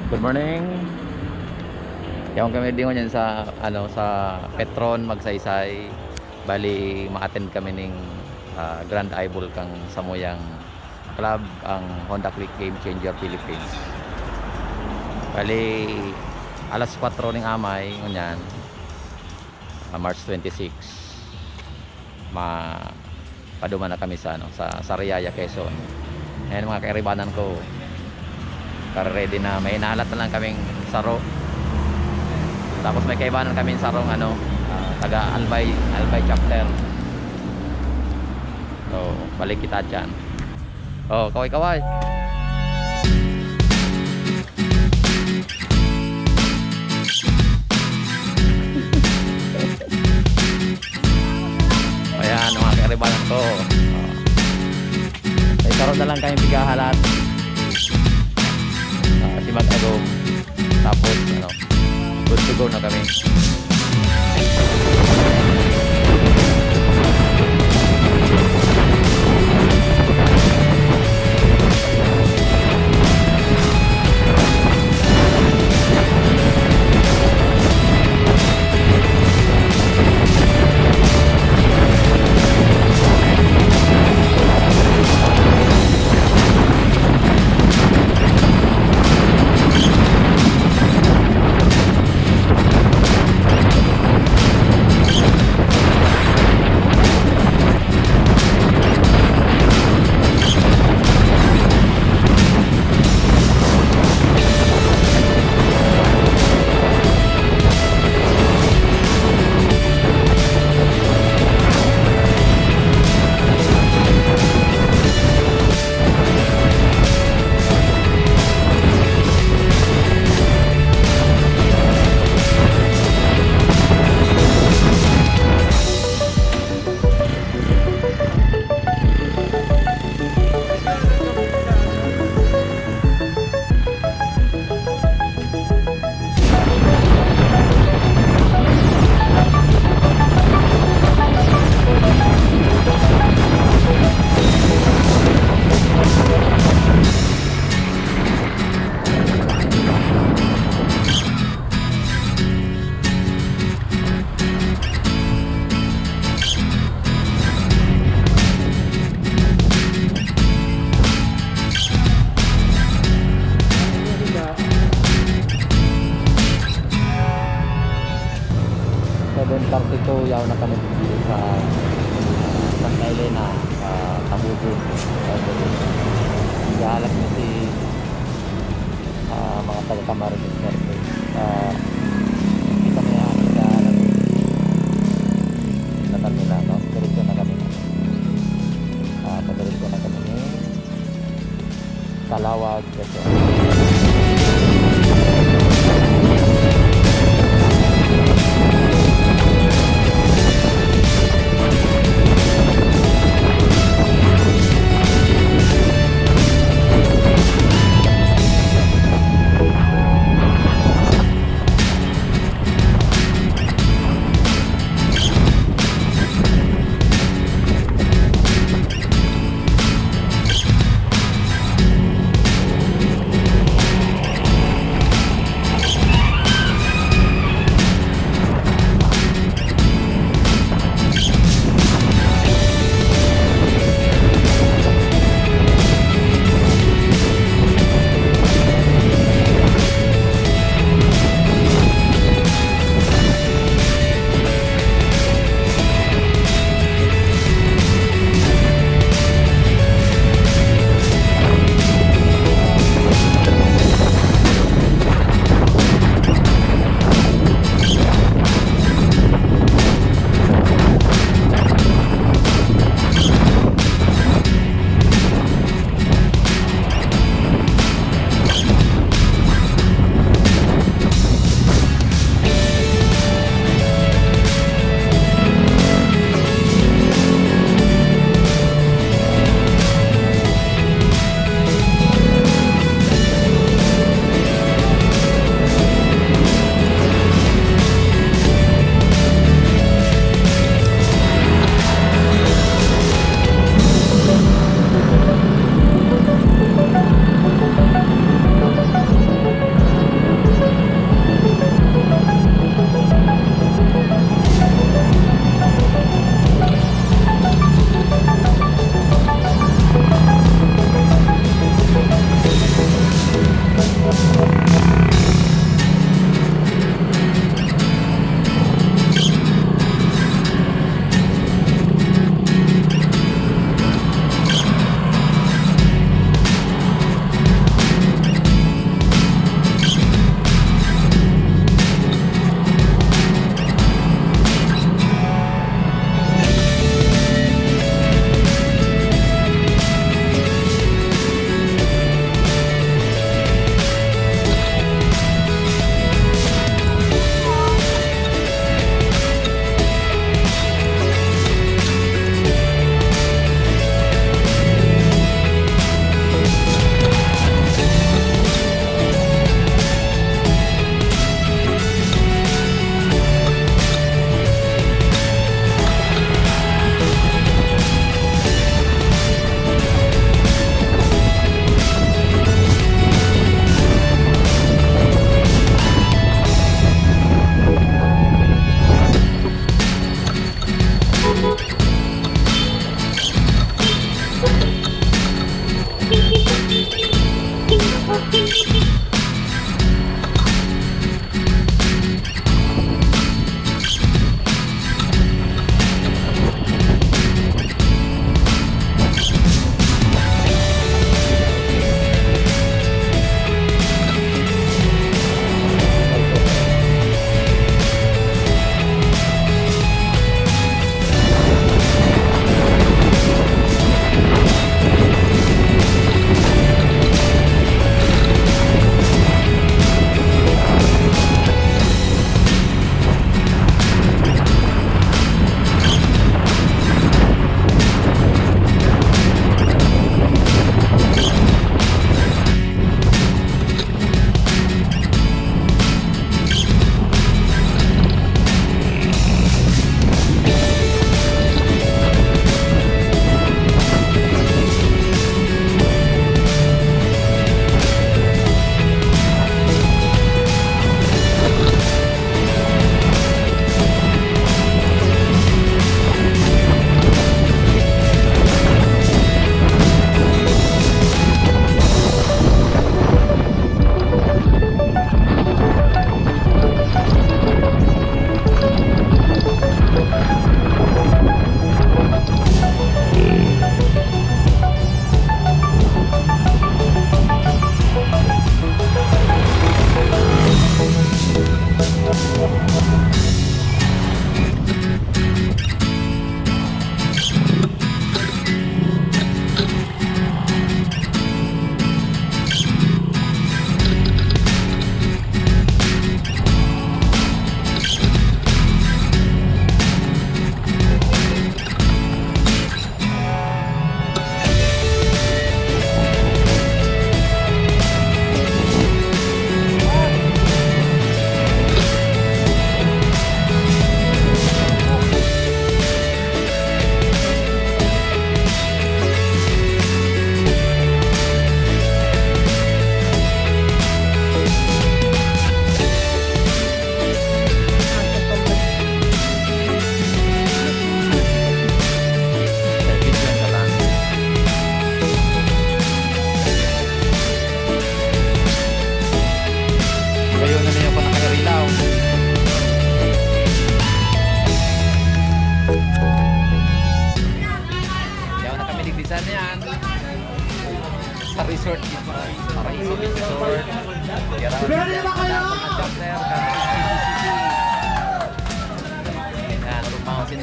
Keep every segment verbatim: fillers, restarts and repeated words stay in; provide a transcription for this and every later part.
Good morning. Yaon kami dingon yan sa, ano, sa Petron, Magsaysay. Bali, ma-attend kami ning, ah, grand eyeball kan samuyang club, ang Honda Click Game Changer Philippines. Bali, alas kwatro ning amay, ngunyan, ah, March twenty-six, ma-, paduman na kami sa, ano, sa Sariaya, Quezon. Ayan, mga kairibanan ko, naka-ready na. May inalat na lang kaming saro. Tapos may kaibanan kaming sarong, ano, ah, taga Albay, Albay chapter. So, balik kita dyan. Oh, kaway-kaway. Ayan, mga kairibanan ko. Oh. May saro na lang kaming pighahalat. Ah, si Mag-agom. Tapos, ano, good to go na kami. Seven thirty-two, yaon na kami dito sa Santa Elena, sa Tabugon. Tabugon. Ihahalat mo si, ah, mga taga Camarines Norte. Ah, kita mo yan, ihahalat mo sa terminal, no? Diretso na kami. Ah, padiretso na kami ni Calauag, Quezon.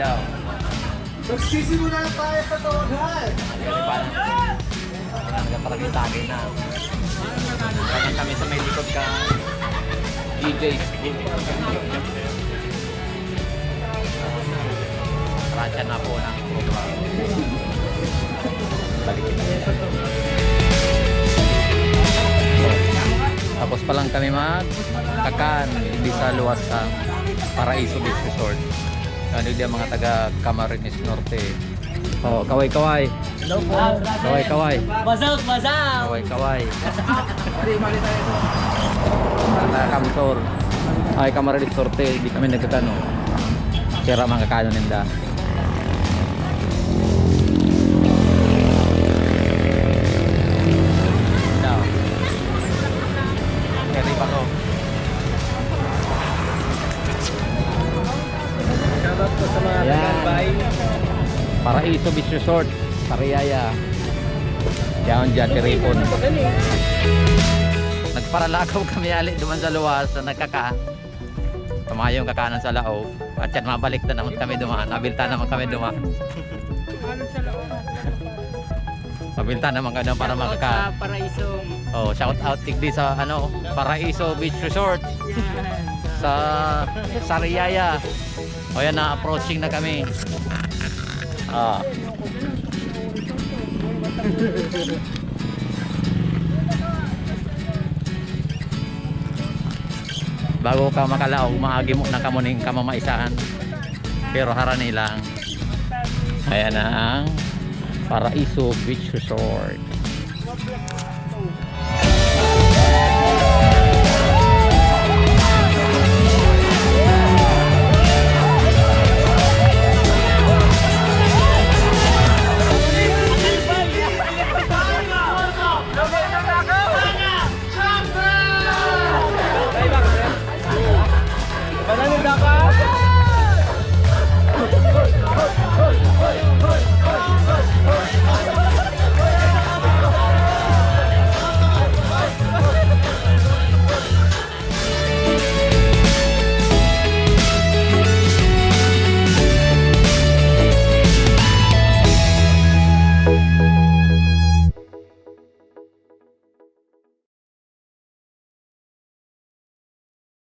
Magsisimula na tayo sa Tawaghan. Nagpaparagitagay na. Parang kami sa may likod ka. D J. Ratcha na po ng program. Balik na. Tapos pa lang kami magkakan di sa luwas sa Paraiso Beach Resort. Ano diyan, mga taga Camarines Norte. Oh, kaway-kaway. Hello po. Kaway-kaway. What's up, what's up? Kaway-kaway. Taga Camsor. Ay, Camarines Norte, di kami nagkakano. Sira mga kakano ninda. Daw. Kaya di ba ko? Shoutout po sa mga Yan. Taga-Albay. Paraiso Beach Resort, Sariaya. Yan, dyan, tiripon. Nagparalakaw kami ali duman sa luwas na nagkaka. Kamayong kakanan sa laog. At yan, mabalik na naman kami duman. Nabilta naman kami duman. Mabilta naman kami para Shout out makaka- sa Paraiso. Oh, shout out digdi sa, ano, Paraiso Beach Resort. Yan. Sa Sariaya. O yan na, approaching na kami. Ah. Bago ka makalaog, maagi mo na kamo ning kamamaisahan. Pero harani lang. Ayan na ang Paraiso Beach Resort.